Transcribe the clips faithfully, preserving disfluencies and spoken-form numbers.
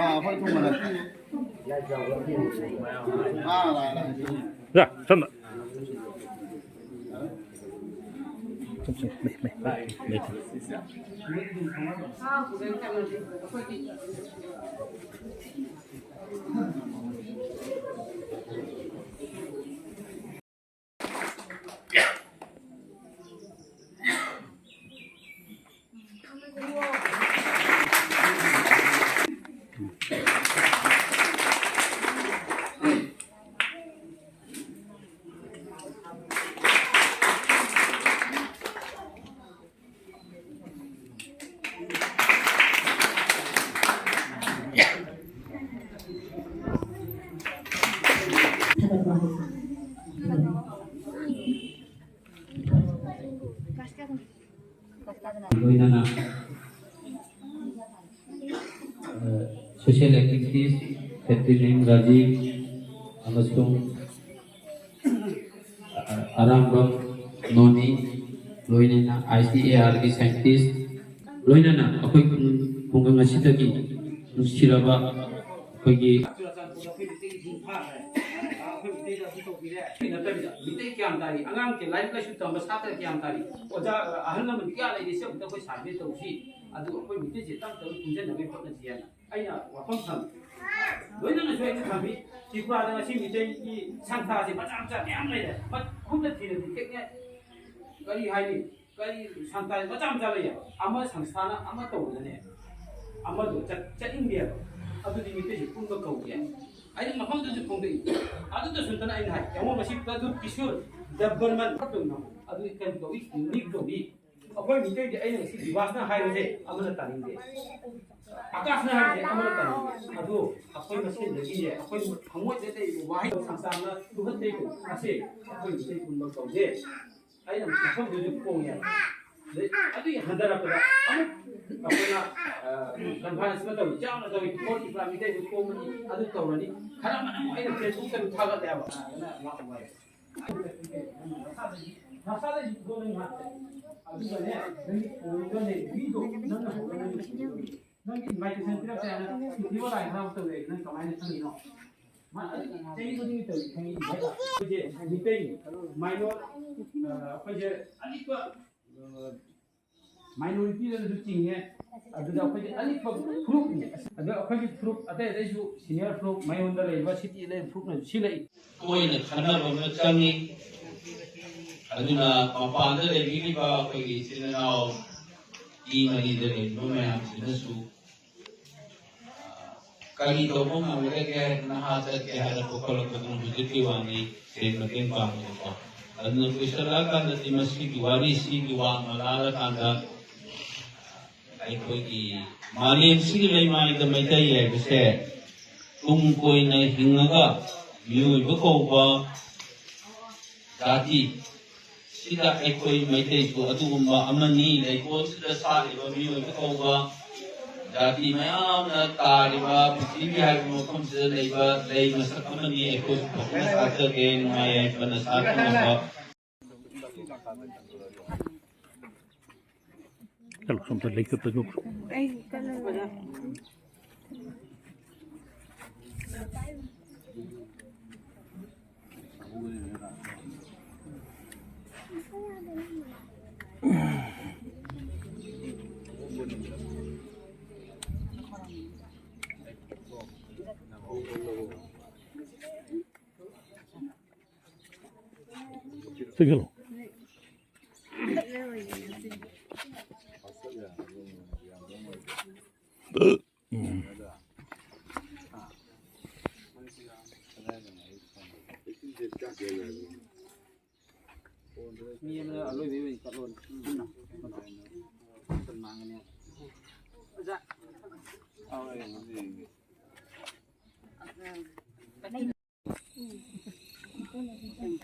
ꯑꯥ, ꯑꯩꯈꯣꯏ ꯊꯨꯡꯕꯗ꯫ ꯑꯥ, ꯂꯥꯛꯑꯦ, ꯂꯥꯛꯑꯦ꯫ ꯌꯥ, ꯁꯣꯝꯗ꯫ ꯁꯨꯝ, ꯁꯨꯝ, ꯃꯩ, ꯃꯩ, ꯃꯩ, ꯃꯩ꯫ ꯂꯣꯏꯅꯅ, ꯑ, social activist ꯈꯦꯇ꯭ꯔꯤꯅꯦꯝ ꯔꯥꯖꯤꯕ ꯑꯃꯁꯨꯡ, ꯑ, ꯑꯔꯥꯝꯕꯝ ꯅꯣꯅꯤ, ꯂꯣꯏꯅꯅ ꯑꯥꯏ ꯁꯤ ꯑꯦ ꯑꯥꯔꯒꯤ scientist, ꯂꯣꯏꯅꯅ ꯑꯩꯈꯣꯏ ꯈꯨꯡꯒꯪ ꯑꯁꯤꯗꯒꯤ ꯅꯨꯡꯁꯤꯔꯕ ꯑꯩꯈꯣꯏꯒꯤ ꯑꯩꯈꯣꯏ ꯃꯤꯇꯩꯗ ꯑꯗꯨ ꯇꯧꯕꯤꯔꯦ꯫ ꯅꯠꯇꯕꯤꯗ ꯃꯤꯇꯩ ꯀꯌꯥꯝ ꯇꯥꯔꯤ, ꯑꯉꯥꯡꯁꯦ ꯂꯥꯏꯔꯤꯛ ꯂꯥꯏꯁꯨ ꯇꯝꯕ ꯁꯥꯇ꯭ꯔ ꯀꯌꯥꯝ ꯇꯥꯔꯤ, ꯑꯣꯖꯥ ꯑꯍꯜ ꯂꯃꯟ ꯀꯌꯥ ꯂꯩꯔꯤ, ꯁꯤ ꯑꯃꯨꯛꯇ ꯑꯩꯈꯣꯏ survey ꯇꯧꯁꯤ꯫ ꯑꯗꯨ ꯑꯩꯈꯣꯏ ꯃꯤꯇꯩꯁꯦ ꯇꯞ ꯇꯞꯅ ꯄꯨꯟꯁꯤꯟꯅꯕꯒꯤ ꯍꯣꯠꯅꯁꯤ ꯍꯥꯏꯅ ꯑꯩꯅ ꯋꯥꯐꯝ ꯊꯝꯃꯤ꯫ ꯂꯣꯏꯅꯅꯁꯨ ꯑꯩꯅ ꯊꯝꯃꯤ꯫ ꯇ꯭ꯔꯤꯄꯨꯔꯥꯗ ꯉꯁꯤ ꯃꯤꯇꯩꯒꯤ ꯁꯪꯁꯊꯥꯁꯦ ꯃꯆꯥ ꯃꯆꯥ ꯃꯌꯥꯝ ꯂꯩꯔꯦ꯫ ꯃ-, ꯈꯨꯠꯅ ꯊꯤꯔꯗꯤ ꯊꯦꯡꯅ ꯀꯔꯤ ꯍꯥꯏꯅꯤ? ꯀꯔꯤ ꯁꯪꯁꯊꯥ ꯃꯆꯥ ꯃꯆꯥ ꯂꯩꯌꯦꯕ꯫ ꯑꯃ ꯁꯪꯁꯊꯥꯅ ꯑꯃ ꯇꯧꯕꯗꯅꯦ, ꯑꯃꯗꯣ ꯆꯠ-, ꯆꯠꯅꯤꯡꯗꯦꯕ꯫ ꯑꯗꯨꯗꯤ ꯃꯤꯇꯩꯁꯦ ꯄꯨꯟꯕ ꯀꯧꯗꯦ꯫ ꯑꯩꯅ ꯃꯐꯝꯗꯨꯁꯨ ꯐꯣꯡꯗꯣꯛꯏ꯫ ꯑꯗꯨꯗꯁꯨ ꯅꯠꯇꯅ ꯑꯩꯅ ꯍꯥꯏ, "ꯌꯦꯡꯉꯣ, ꯃꯁꯤ ꯄ꯭ꯔꯗꯨꯠ ꯀꯤꯁꯣꯔ ꯗꯕꯔꯃꯟ ꯈꯛꯇꯪꯅ ꯑꯗꯨ ꯀꯔꯤ ꯀꯧꯏ? ꯌꯨꯅꯤꯛ ꯀꯧꯏ꯫ ꯑꯩꯈꯣꯏ ꯃꯤꯇꯩꯗꯤ ꯑꯩꯅ ꯉꯁꯤ ꯕꯤꯕꯥꯁꯅ ꯍꯥꯏꯕꯁꯦ ꯑꯃꯅ ꯇꯥꯅꯤꯡꯗꯦ, ꯑꯀꯥꯁꯅ ꯍꯥꯏꯕꯁꯦ ꯑꯃꯅ ꯇꯥꯅꯤꯡꯗꯦ꯫ ꯑꯗꯨ ꯑꯩꯈꯣꯏ ꯃꯁꯦꯟꯗꯒꯤꯅꯦ, ꯑꯩꯈꯣꯏ ꯊꯃꯣꯏꯗ ꯂꯩꯔꯤꯕ ꯋꯥꯍꯩ ꯁꯪꯁꯥꯔꯅ ꯇꯨꯍꯟꯗꯦ꯫ ꯃꯁꯤ ꯑꯩꯈꯣꯏ ꯃꯤꯇꯩ ꯄꯨꯝꯕ ꯀꯧꯗꯦ꯫ ꯑꯩꯅ ꯃꯐꯝꯗꯨꯁꯨ ꯐꯣꯡꯉꯦ꯫ ꯑꯗꯩ ꯑꯗꯨꯒꯤ ꯍꯟꯊꯔꯛꯄꯗ ꯑꯃꯨꯛ ꯑꯩꯈꯣꯏꯅ, ꯑ, conference ꯑꯃ ꯇꯧꯏ, ꯆꯥꯎꯅ ꯇꯧꯏ, ꯐꯣꯔ ꯇ꯭ꯔꯤꯄꯨꯔꯥ ꯃꯤꯇꯩꯗꯨ ꯈꯣꯝꯃꯅꯤ, ꯑꯗꯨ ꯇꯧꯔꯅꯤ꯫ ꯈꯔ ꯑꯃꯅ ꯑꯃꯨꯛ ꯑꯩꯅ Facebook ꯇ ꯑꯗꯨꯝ ꯊꯥꯒꯠꯂꯦꯕ꯫ ꯑꯗꯨꯅ ꯂꯥꯛꯑꯣ ꯍꯥꯏ꯫ ꯅꯁꯥꯗꯒꯤ ꯊꯣꯛꯂꯛꯏ ꯉꯥꯛꯇ꯫ ꯑꯗꯨꯒꯅꯦ, ꯅꯪꯒꯤ ꯐꯣꯟꯗ ꯂꯩ, ꯃꯤꯗꯣ ꯅꯪꯅ ꯍꯧꯔꯒ ꯅꯪꯒꯤ ꯐꯣꯟꯗ ꯂꯩ꯫ ꯅꯪꯒꯤ ꯏꯟꯚꯥꯏꯇꯦꯁꯟ ꯄꯤꯔꯛꯇꯦ ꯍꯥꯏꯅ ꯏꯊꯤꯕ ꯂꯥꯏ ꯍꯔꯥꯎ ꯇꯧꯔꯦ, ꯅꯪ ꯀꯃꯥꯏꯅ ꯈꯪꯉꯤꯅꯣ? ꯃꯥ ꯆꯍꯤ ꯈꯨꯗꯤꯡꯒꯤ ꯇꯧꯔꯤ ꯈꯪꯉꯤ, ꯏꯟꯚꯥꯏꯠ ꯂꯥꯛ-, ꯑꯩꯈꯣꯏꯁꯦ ꯃꯤꯇꯩ ꯃꯥꯏꯅꯣꯔ, ꯑ, ꯑꯩꯈꯣꯏꯁꯦ ꯑꯂꯤꯛꯄ, ꯑ, ꯃꯥꯏꯅꯣꯔꯤꯇꯤꯗꯁꯨ ꯆꯤꯡꯉꯦ꯫ ꯑꯗꯨꯗ ꯑꯩꯈꯣꯏꯗꯤ ꯑꯂꯤꯛꯄ ꯐꯨꯔꯨꯞꯅꯤ꯫ ꯑꯗꯣ ꯑꯩꯈꯣꯏꯒꯤ ꯐꯨꯔꯨꯞ ꯑꯇꯩ ꯑꯇꯩꯁꯨ, ꯁꯤꯅꯤꯌꯔ ꯐꯨꯔꯨꯞ, ꯃꯌꯣꯟꯗ ꯂꯩꯕ, ꯁꯤꯇꯤ ꯂꯩꯕ ꯐꯨꯔꯨꯞꯅꯁꯨ ꯁꯤꯜꯂꯛꯏ꯫ ꯇꯣꯏꯅ ꯈꯟꯅꯕ ꯑꯃ ꯆꯪꯉꯤ꯫ ꯑꯗꯨꯅ ꯃꯄꯥꯟꯗ ꯂꯩꯕꯤꯔꯤꯕ ꯑꯩꯈꯣꯏꯒꯤ ꯏꯆꯤꯟ ꯏꯅꯥꯎ ꯏ ꯃꯔꯤꯗ ꯂꯩꯔꯤꯕ ꯃꯌꯥꯝꯁꯤꯅꯁꯨ ꯀꯔꯤ ꯇꯧꯕ ꯉꯝꯒꯗꯒꯦ, ꯅꯍꯥ ꯆꯠꯀꯦ ꯍꯥꯏꯔꯛꯄ ꯈꯣꯠꯂꯛꯄꯗꯨꯅ ꯍꯧꯖꯤꯛꯀꯤ ꯋꯥꯅꯤ, ꯁꯦꯟ ꯃꯇꯦꯡ ꯄꯥꯡꯕꯀꯣ꯫ ꯑꯗꯨꯅ ꯀꯨꯏꯁꯜꯂꯛꯑꯀꯥꯟꯗꯗꯤ ꯃꯁꯤꯒꯤ ꯋꯥꯔꯤꯁꯤꯒꯤ ꯋꯥꯡꯃ ꯂꯥꯜꯂꯀꯥꯟꯗ ꯑꯩꯈꯣꯏꯒꯤ ꯃꯥꯂꯦꯝꯁꯤꯒꯤ ꯂꯩꯃꯥꯏꯗ ꯃꯩꯇꯩ ꯍꯥꯏꯕꯁꯦ ꯇꯨꯡ ꯀꯣꯏꯅ ꯍꯤꯡꯉꯒ ꯃꯤꯑꯣꯏꯕ ꯀꯧꯕ ꯖꯥꯇꯤ ꯁꯤꯗ ꯑꯩꯈꯣꯏ ꯃꯩꯇꯩꯁꯨ ꯑꯗꯨꯒꯨꯝꯕ ꯑꯃꯅꯤ꯫ ꯂꯩꯀꯣꯜꯁꯤꯗ ꯁꯥꯠꯂꯤꯕ ꯃꯤꯑꯣꯏꯕ ꯀꯧꯕ ꯖꯥꯇꯤ ꯃꯌꯥꯝꯅ ꯇꯥꯔꯤꯕ ꯄ꯭ꯔꯤꯊꯤꯕꯤ ꯍꯥꯏꯕ ꯃꯐꯝꯁꯤꯗ ꯂꯩꯕ ꯂꯩ ꯃꯁꯛ ꯑꯃꯅꯤ꯫ ꯑꯩꯈꯣꯏꯁꯨ ꯐꯖꯅ ꯁꯥꯠꯆꯒꯦ, ꯅꯨꯡꯉꯥꯏ ꯌꯥꯏꯐꯅ ꯁꯥꯠꯆꯅꯕ꯫ ꯆꯠꯂꯣ, ꯁꯣꯝꯗ ꯂꯩ ꯀꯠꯄ ꯆꯠꯈ꯭ꯔꯣ꯫ ꯑꯩ ꯆꯠꯂꯔꯣꯏ꯫ ꯆꯠꯈ꯭ꯔꯣ꯫ ꯎꯝ꯫ ꯃꯤ ꯑꯃꯅ ꯑꯔꯣꯏꯕꯩ ꯑꯣꯏꯅ ꯆꯠꯂꯣꯅꯦ꯫ ꯄꯨꯟꯅ꯫ ꯃꯇꯝ ꯃꯥꯡꯉꯅꯤ꯫ ꯑꯣꯖꯥ꯫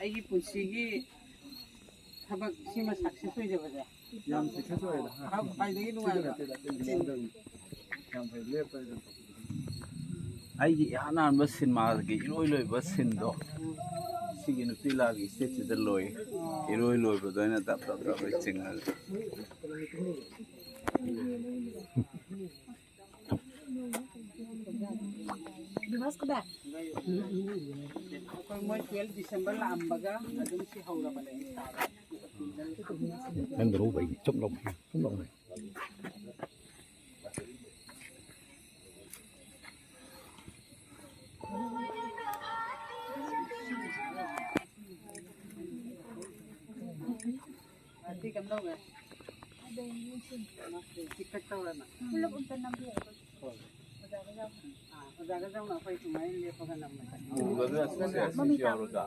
ꯑꯩꯒꯤ ꯄꯨꯟꯁꯤꯒꯤ ꯊꯕꯛ ꯁꯤꯃ ꯁꯛꯁꯦꯁ ꯑꯣꯏꯖꯕꯁꯦ ꯌꯥꯝ ꯁꯛꯁꯦꯁ ꯑꯣꯏꯔꯦꯗ꯫ ꯈ꯭ꯋꯥꯏꯗꯒꯤ ꯅꯨꯡꯉꯥꯏꯕ꯫ ꯌꯥꯝ ꯐꯩ, ꯂꯦꯞꯄ ꯑꯗꯨꯝ꯫ ꯑꯩꯒꯤ ꯏꯍꯥꯟ ꯍꯥꯟꯕ ꯁꯤꯅꯦꯃꯥꯒꯤ ꯏꯔꯣꯏ ꯂꯣꯏꯕ ꯁꯤꯟꯗꯣ ꯁꯤꯒꯤ ꯅꯨꯄꯤ ꯂꯥꯒꯤ ꯏꯁꯇꯦꯖꯁꯤꯗ ꯂꯣꯏ꯫ ꯏꯔꯣꯏ ꯂꯣꯏꯕꯗꯣ ꯑꯩꯅ ꯇꯞ ꯇꯞ ꯇꯞ ꯇꯞ ꯆꯤꯡꯉꯒ꯫ ꯑꯩꯈꯣꯏ ꯃꯣꯏ ꯇꯨꯌꯦꯜꯐ ꯗꯤꯁꯦꯝꯕꯔ ꯂꯥꯛꯑꯝꯕꯒ ꯑꯗꯨꯝ ꯁꯤ ꯍꯧꯔꯕꯅꯦ꯫ ꯅꯪꯗꯔꯣ ꯚꯥꯏ? ꯆꯨꯝ ꯂꯥꯎ, ꯆꯨꯝ ꯂꯥꯎ꯫ ꯑꯗꯨꯗꯤ ꯀꯩꯅꯣ ꯇꯧꯔꯦ꯫ ꯁꯤ ꯀꯠ ꯇꯧꯔꯦꯅ꯫ ꯄꯨꯂꯞ ꯑꯝꯇ ꯅꯝꯕꯤꯔꯣ꯫ ꯍꯣꯏ꯫ ꯑꯣꯖꯥꯒ ꯌꯥꯎꯅ꯫ ꯑꯥ, ꯑꯣꯖꯥꯒ ꯌꯥꯎꯅ ꯑꯩꯈꯣꯏ ꯁꯨꯃꯥꯏꯅ ꯂꯦꯞꯄꯒ ꯅꯝꯕꯁꯦ꯫ ꯎꯕꯗ ꯁꯤ ꯌꯥꯎꯔꯒ꯫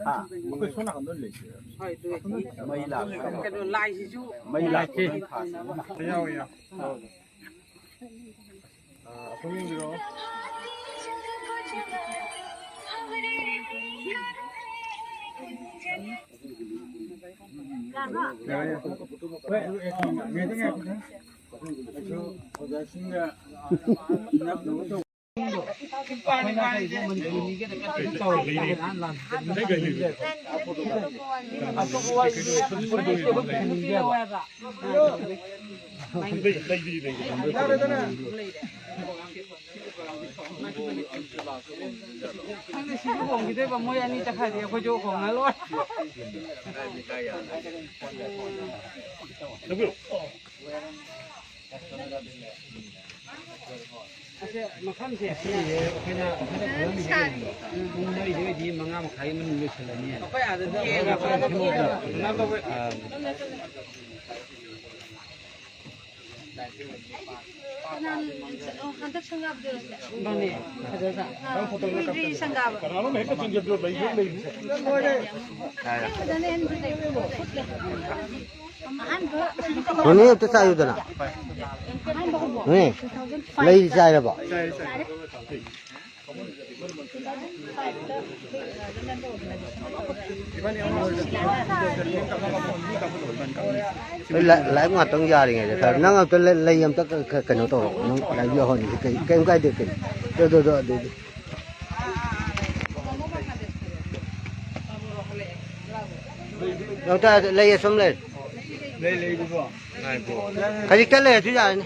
ꯍꯥ? ꯑꯩꯈꯣꯏ ꯁꯣꯝ ꯅꯥꯀꯟꯗ ꯂꯩꯁꯦ꯫ ꯍꯣꯏ, ꯑꯗꯨ ꯃꯩ ꯂꯥꯛꯄ꯫ ꯀꯩꯅꯣ, ꯂꯥꯏꯁꯤꯁꯨ ꯃꯩ ꯂꯥꯛꯄ꯫ ꯌꯥꯎ, ꯌꯥꯎ꯫ ꯑꯥ, ꯑꯁꯣꯝ ꯌꯦꯡꯕꯤꯔꯛꯑꯣ꯫ ꯌꯥꯔꯦ, ꯌꯥꯔꯦ꯫ ꯍꯣꯏ, ꯑꯗꯨ ꯑꯦ, ꯉꯥꯏꯈꯣ, ꯉꯥꯏꯈꯣ꯫ ꯑꯩꯁꯨ ꯑꯣꯖꯥꯁꯤꯡꯒ ꯅꯛꯅꯕ ꯇꯧ-, ꯑꯇꯣꯞꯄ ꯋꯥꯔꯤꯗꯤ ꯑꯩꯈꯣꯏ ꯄꯨꯟꯁꯤꯗ ꯑꯗꯨꯝ ꯊꯦꯡꯅꯗꯦꯕ꯫ ꯈꯪꯗꯦ, ꯁꯤꯁꯨ ꯍꯣꯡꯈꯤꯗꯣꯏꯕ, ꯃꯣꯏ ꯑꯅꯤ ꯆꯠꯈ꯭ꯔꯗꯤ ꯑꯩꯈꯣꯏꯁꯨ ꯍꯣꯡꯉ ꯂꯣꯏꯔꯦ꯫ ꯑꯁꯦ, ꯃꯐꯝꯁꯦ ꯑꯩꯈꯣꯏꯅ ꯍꯟꯗꯛ ꯈꯨꯂꯪꯁꯦ ꯄꯨꯡ ꯃꯔꯤꯗꯒꯤ ꯃꯉꯥ ꯃꯈꯥꯏ ꯃꯅꯨꯡ ꯂꯣꯏꯁꯤꯜꯂꯅꯤ꯫ ꯑꯩꯈꯣꯏ ꯑꯥꯗ ꯑꯗꯨꯝ ꯌꯦꯡꯉꯒ ꯑꯥ, ꯀꯅꯥꯅ, ꯑꯣ, ꯍꯟꯗꯛ ꯁꯪꯒꯥꯕꯗꯨꯔꯣ ꯁꯦ? ꯃꯥꯅꯦ, ꯐꯖꯗ꯭ꯔꯥ? ꯑꯥ, ꯀꯨꯏꯗ꯭ꯔꯤ ꯁꯪꯒꯥꯕ꯫ ꯀꯅꯥꯅꯣꯝ ꯍꯦꯛꯇ ꯆꯤꯡꯈꯠꯄꯤꯔꯣ, ꯂꯩꯁꯨ ꯂꯩꯔꯤꯁꯦ꯫ ꯑꯩ ꯐꯖꯅ ꯍꯦꯟ ꯐꯖꯩ꯫ ꯑꯍꯥꯟꯕ ꯅꯣꯅꯦ ꯑꯝꯇ ꯆꯥꯏꯌꯨꯗꯅ꯫ ꯑꯍꯥꯟꯕ ꯍꯧꯕ꯫ ꯅꯣꯅꯦ, two thousand five ꯂꯩ ꯆꯥꯏꯔꯕꯣ? ꯑꯩ ꯂꯥꯏ-, ꯂꯥꯏꯞ ꯉꯥꯛꯇꯪ ꯌꯥꯔꯤꯉꯩꯗ, ꯈꯔ ꯅꯪ ꯑꯝꯇ ꯂꯩ-, ꯂꯩ ꯑꯝꯇ ꯀ-, ꯀ-, ꯀꯩꯅꯣ ꯇꯧꯔꯣ, ꯅꯪ ꯂꯥꯏꯞ ꯌꯥꯎꯍꯟꯒꯦ, ꯀꯩ-, ꯀꯩꯝ ꯀꯥꯏꯗꯦ ꯀꯩꯅꯣ꯫ ꯑꯗꯨ, ꯑꯗꯨ, ꯑꯗꯨ, ꯑꯗꯨ꯫ ꯅꯥꯎꯆꯥ, ꯂꯩ ꯑꯁꯨꯝ ꯂꯩ꯫ ꯂꯩ, ꯂꯩ, ꯏꯕꯨꯡꯉꯣ꯫ ꯉꯥꯏꯈꯣ꯫ ꯈꯖꯤꯛꯇ ꯂꯩꯔꯁꯨ ꯌꯥꯔꯅꯤ꯫